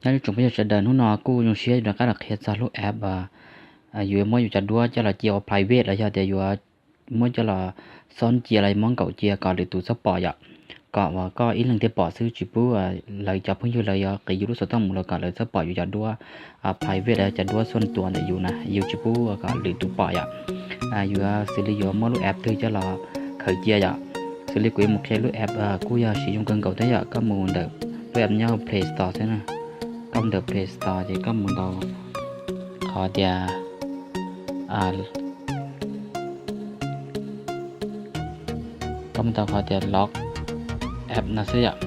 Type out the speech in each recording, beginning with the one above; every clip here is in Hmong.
Nyob zoo tsoom phooj ywg sawv daws, hnub no kuj zoo siab yuav rov qab los qhia txog lub app uas yuav muab yus cov duab coj los cia ua private los yog tias yuav muab coj los xoob cia los muab nkaum cia kom lwm tus txhob pom yom. Kom uas koj ib leeg thiaj pom xwb, tsis pub lawv cov phooj ywg lawv yuav qiv yus lub xov tooj mus los kom lawv txhob pom yus cov duab private los yog cov duab xuaj tuas ntawm yus na, yus tsis pub kom lwm tus pom yom. Yuav xws li yuav muab lub app twg coj los khaws cia yom. Xws li kuv yuav mus qhia lub app kuj yog siv zoo kawg nkaus thiab yom. Koj mus ntawm lub app nyob Play Store xwb na, koj mus ntawm Play Store ces koj mus ntaus qhov tias, koj mus ntaus qhov tias log app no xwb yom.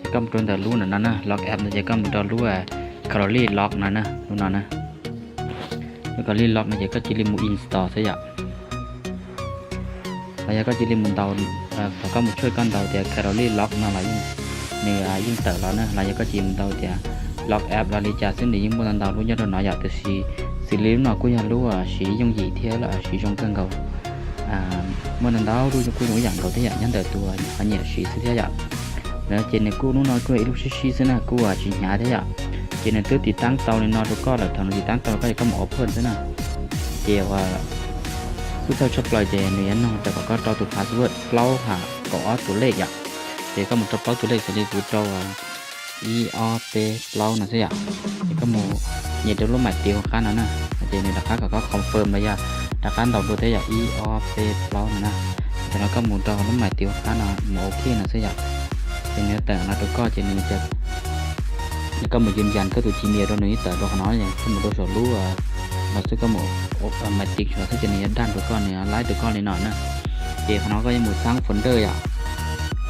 Ces koj mus rau ntawm lub no na, log app no ces koj mus rau lub Kaloly log no na, lub no na. Lub Kaloly log no ces koj cia li mus install xwb yom. Los yog koj cia li mus ntaus, thaum koj mus tshawj koj ntaus tias Kaloly log no los nws yeej tawm los na. Los yog koj cia li mus ntaus tias log app los li cas xwb nws yeej muaj ntau ntau lub nyob rau no yom. Tiam sis xws li lub no kuj yog lub siv yooj yim thiab siv zoo kawg nkaus. Muaj ntau ntau lub kuj zoo ib yam nkaus thiab yom, nyob ntawm tus qhov nyiam siv xwb thiab yom. Ces nws kuj lub no kuj yog ib lub sib sib xwb na, kuj tsis hnyav thiab yom. Ces nws twb tiv taab tau li no rau koj lawm, thaum nws tiv taab tau koj ces koj mus open xwb na. Ces uas xub thawj tshaj plaws ces nws yuav nug tias kom koj rau tus password plaub ha kaum ob tus lej yom. Ces koj mus rau plaub tus lej, xws li kuv rau ib ob peb plaub no xwb yom. Ces koj mus nyem rau lub maiv tiv hauv qab no na, ces nws rov qab kom koj confirm los yog rov qab ntaus dua thiab yom, ib ob peb plaub no na. Thaum no koj mus rau lub maiv tiv hauv qab no mus ok no xwb yom. Ces nws tawm no rau koj ces nws, koj mus yws yas koj tus Gmail rau nws yeej tawm rau qhov no. Koj mus rau saum lub no xwb, koj mus maiv tiv saum no xwb ces nws yuav daj rau koj, nws yuav laib rau koj li no na. Ces qhov no koj yuav mus xaab folder yom.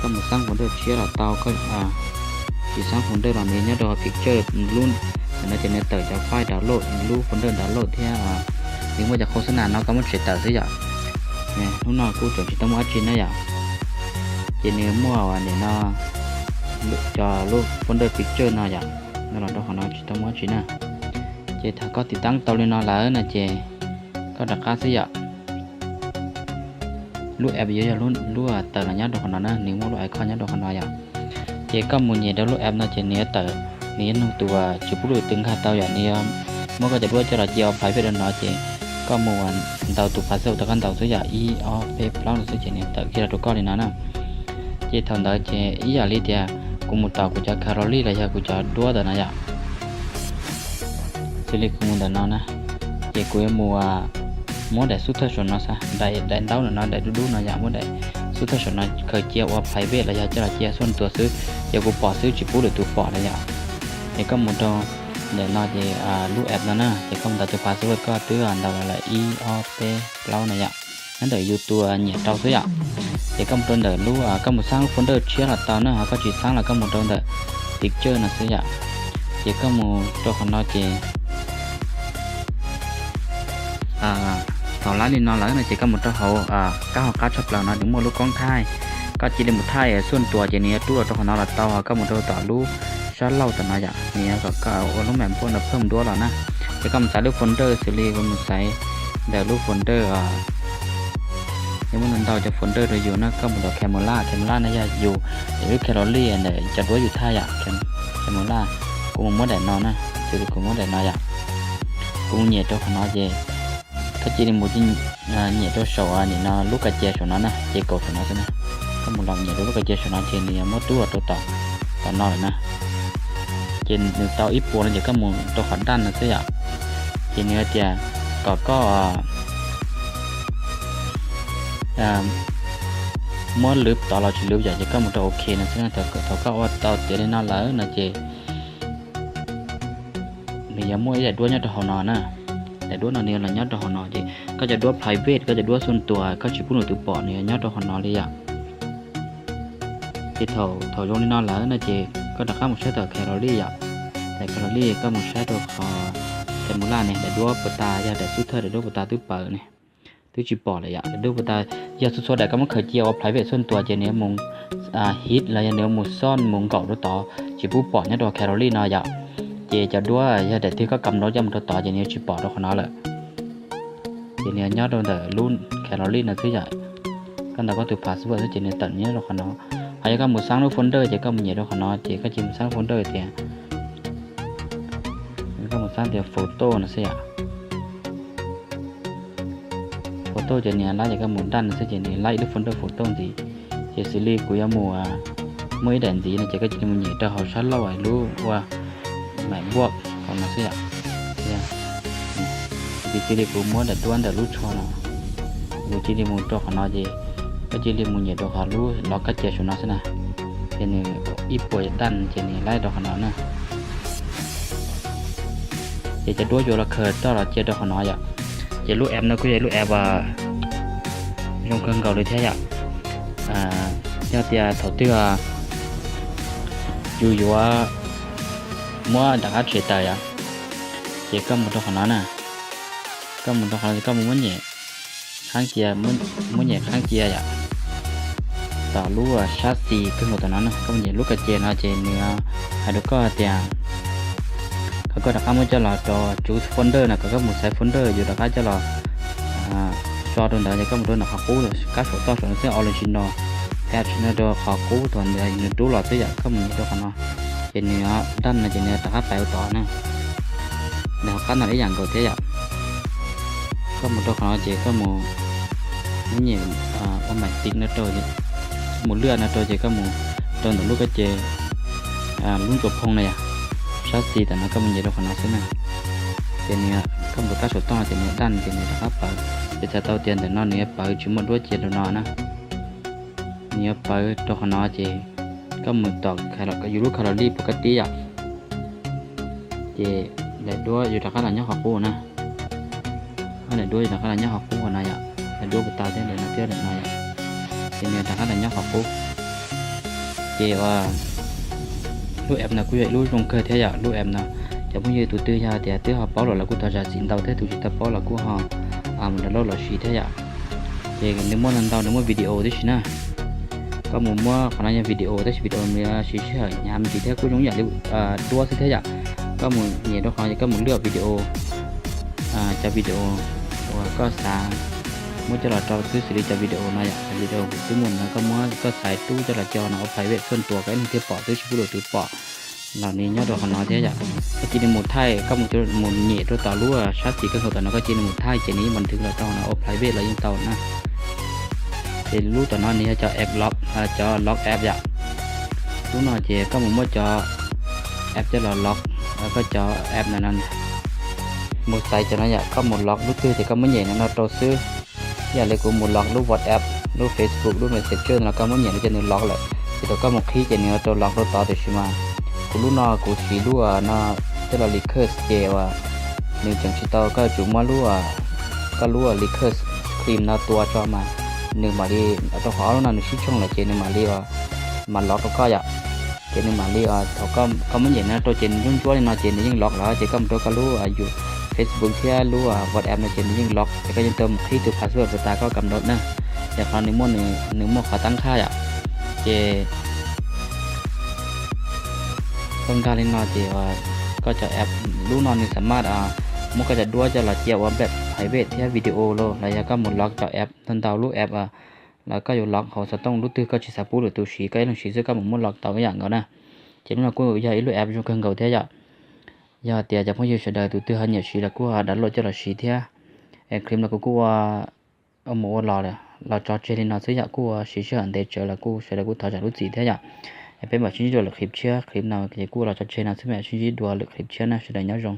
Koj mus xaab folder tshiab los tau, tsis xaab folder los nws nyob rau picture lub no ces nws tawm cov file download, lub folder download thiab nws muaj cov khau xab nas no koj muab tshem tawm xwb yom. Hnub no kuj tseem tsis tau muaj dab tsi na yom. Ces nws muaj nim no cov lub folder picture no yom, no los rau qhov no tsis tau muaj dab tsi na. Ces thaum koj tiv taab tau li no lawm no ces koj rov qab xwb yom. Lub app yuav yog lub tawm los nyob rau qhov no na, nws muaj lub icon nyob rau qhov no yom. Ces koj mus nyem rau lub app no ces nws yuav tawm, nws yuav nug tus tsis pub lwm tus nkag tau yom, nws yuav muab koj cov duab coj los cia ua private rau no ces koj mus ntaus tus password uas koj ntaus xwb yom, ib ob peb plaub no xwb ces nws tawm kiag los rau koj li no na. Ces thaum ntawd ces ib yam li tias kuv mus tom kuv cov Kaloly los yog kuv cov duab ntawm no yom. Xws li kuv mus ntawm no na, ces kuv yuav mus muab daim xub thawj saum no xwb, daim ntaub ntawm no, daim dub dub no yom, muab daim xub thawj saum no khaws cia ua private los yog coj los cia xuaj tuas xwb, ces kuv pom xwb tsis pub lwm tus pom na yom. Ces koj mus rau ntawm no ces lub app no na, ces koj mus ntaus tus password koj twb ntaus lawm, ib ob peb plaub no yom, nyob ntawm yus tus nyiam rau xwb yom. Ces koj mus rau ntawm lub, koj mus xaab lub folder tshiab los tau na, ho koj tsis xaab los koj mus rau ntawm picture no xwb yom. Ces koj mus rau qhov no ces thaum laib li no lawm no ces koj mus rau hauv kab hauv qab tshaj plaws no nws muaj lub koob thaij, koj cia li mus thaij xuaj tuas ces nws yuav rub los rau qhov no los tau, ho koj mus rau tom lub sab laug tom no yom, nws yuav kom koj ua lub map npuaj no phawj duab los na. Ces koj mus xaiv lub folder xws li kuv mus xaiv ntawm lub folder, yuav muaj ntau ntau cov folder rau yus na, koj mus tom camera, camera no yog yus, lub Kaloly ntawm cov duab yus thaij yom, camera. Kuv mus muab daim no na, xws li kuv muab daim no yom. Kuv mus nyem rau qhov no ces koj cia li mus nyem rau saum nim no lub ka cia saum no na, ces kaum saum no xwb na. Koj mus los nyem rau lub ka cia saum no ces nws yuav muab rub los rau tom, tom no lawm na. Ces nws tau ib puas no ces koj mus rau qhov done no xwb yom. Ces nws hais tias kom koj muab lwv tod los tsis lwv yom, ces koj mus rau ok no xwb na. Thaum koj ua tau tiav li no lawm no ces nws yuav muaj ib daim duab nyob rau hauv no na. Daim duab no nws yuav los nyob rau hauv no ces koj cov duab private, koj cov duab xuaj tuas koj tsis pub lwm tus pom nws yuav nyob rau hauv no li yom. Ces thaum, thaum zoo li no lawm no ces koj rov qab mus saib tom Kaloly yom. Daim Kaloly koj mus saib rau qhov camera ne, daim duab puas tas, yog daim xub thawj daim duab puas tas twb pawv ne, twb tsis pom lawm yom. Daim duab puas tas, yog txhua txhua daim koj muab khaws cia ua private xuaj tuas ces nws yuav mus hid los yog nws yuav mus xoj mus nkaum rau tod tsis pub pom nyob rau Kaloly no yom. Ces cov duab yog daim twg koj kam rau coj mus rau tod ces nws yuav tsis pom rau qhov no lawm. Ces nws yuav nyob rau ntawm lub Kaloly no xwb yom. Koj ntaus koj tus password xwb ces nws tawm nyob rau qhov no. Yog koj mus xab lub folder ces koj mus nyem rau qhov no ces koj cia li mus xab lub folder tias, koj mus xab tias photo no xwb yom. Photo ces nws laib ces koj mus done no xwb ces nws laib ib lub folder photo ntxiv. Ces xws li kuv yuav mus muaj ib daim ntxiv no ces koj cia li mus nyem rau hauv sab laug lub ua map work hauv no xwb yom. Piv txwv li kuv muab daim duab ntawm lub tsho no, kuv cia li mus rau qhov no ces koj cia li mus nyem rau qhov lub lov kab cia saum no xwb na. Ces nws ib puas done ces nws laib rau qhov no na. Ces cov duab yuav los khaws toj los cia rau qhov no yom. Ces lub app no kuj yog ib lub app zoo kawg nkaus li thiab yom. Yog tias thaum twg yus yuav muab rov qab tshem tawm yom, ces koj mus rau qhov no na, koj mus rau qhov no koj mus muab nyem qhab cia, muab nyem qhab cia yom, tom lub sab xis kawg nkaus tom no na, koj mus nyem lub kab cia no ces nws hais rau koj tias kom koj rov qab muab coj los rau tswv folder no, kom koj mus xaiv folder yus rov qab coj los tso rau ntawd ces koj mus rau ntawm qhov qub kab saum toj saum no xwb, original, app no rau qhov qub thaum ntawd nws rub los xwb yom, koj mus nyem rau qhov no ces nws done no ces nws rov qab pais ua tom na. Nws ho qab no ib yam nkaus thiab yom. Koj mus rau qhov no ces koj mus muab nyem ua map tic no rau, mus lwaj no rau ces koj mus rau ntawm lub kab cia, lub ntsuas phoo na yom, sab xis tam no koj mus nyem rau qhov no xwb na. Ces nws, koj mus rau kab saum toj ces nws done ces nws rov qab pawv. Ces txhais tau tias ntawm no nws yuav pawv tsis muaj duab cia rau no na. Nws yuav pawv rau qhov no ces koj mus tom yus lub kha los lij puas kab tib yom. Ces daim duab yuav rov qab los nyob qhov qub na. Daim duab yuav rov qab los nyob qhov qub qhov no yom. Daim duab puas tau thiab ntawm no thiab ntawm no yom. Ces nws rov qab los nyob qhov qub. Ces lub app no kuj yog ib lub zoo kawg thiab yom, lub app no. Cov phooj ywg tus twg yog tias twb ho paub lawm los kuj thov zam txim ntau thiab, tus tsis tau paub los kuj ho mus download los siv thiab yom. Ces nws muaj ntau ntau, nws muaj video tib si na. Koj mus muab qhov no yog video tab sis video nws siv sij hawm hnyav me ntsis thiab kuj zoo ib yam li duab xwb thiab yom. Koj mus nyem rau qhov no ces koj mus lwaj video, cov video uas koj xav muab coj los rau xwb, xws li cov video no yom, cov video kuv twb muaj no koj muab koj xaiv rub coj los coj no ua private xuaj tuas koj ib leeg thiaj pom xwb, tsis pub lwm tus pom. Los nws nyob rau qhov no thiab yom. Koj cia li mus thaij, koj mus, mus nyem rau tom lub sab xis koj saum tom no, koj cia li mus thaij ces nws yeej npam nthwv los rau qhov no ua private los yeej tau na. Ces lub tom no nws yog cov app log, cov log app yom. Lub no ces koj mus muab cov app coj los log, koj cov app no no, mus xaiv cov no yom, koj mus log lub twg ces koj muab nyem no no rau xwb. Ib yam li kuv mus log lub WhatsApp, lub Facebook, lub Messenger no los koj muab nyem no ces nws log lawm. Ces thaum koj mus qhib ces nws rau log rau tod, tiam sis mas kuv lub no kuv siv lub no coj los request ces uas nws tseem tsis tau, koj yuav tsum muab lub, koj lub request claim no tua tso mas nws mam li, rau qhov ob lub no nws sib tshooj lawm ces nws mam li, mam log rau koj yom. Ces nws mam li, thaum koj muab nyem no rau ces nws ntsuab ntsuab li no ces nws yeej log lawm, ces koj mus rau koj lub, yus Facebook thiab lub WhatsApp no ces nws yeej log, ces koj yeej tau mus qhib tus password puas tas koj kam download na. Ces qhov nws muaj, nws muaj qhov tab nqhaj yom. Ces koj nkag li no ces koj cov app, lub no nws xam maj muab koj cov duab coj los cia ua private thiab video los, los yog koj mus log cov app ntau ntau lub app los koj yuav log hauv xov tooj lub twg koj tsis xav pub lwm tus siv, koj ib leeg siv xwb koj mus muab log tau ib yam nkaus na. Ces lub no kuj yog ib lub app zoo kawg nkaus thiab yom. Yog tias cov phooj ywg sawv daws tus twg ho nyiam siv los kuj ho download coj los siv thiab. Es clip no kuv kuj ua, ua mus ua los, los tso tseg li no xwb yom, kuj ua siv sij hawm ntev tsawv los kuj sawv daws kuj thov zam lub txim thiab yom. Es peb mam sib ntsib dua lwm clip tshiab, clip no ces kuj ua los tso tseg no xwb, peb mam sib ntsib dua lwm clip tshiab na, sawv daws nyob zoo.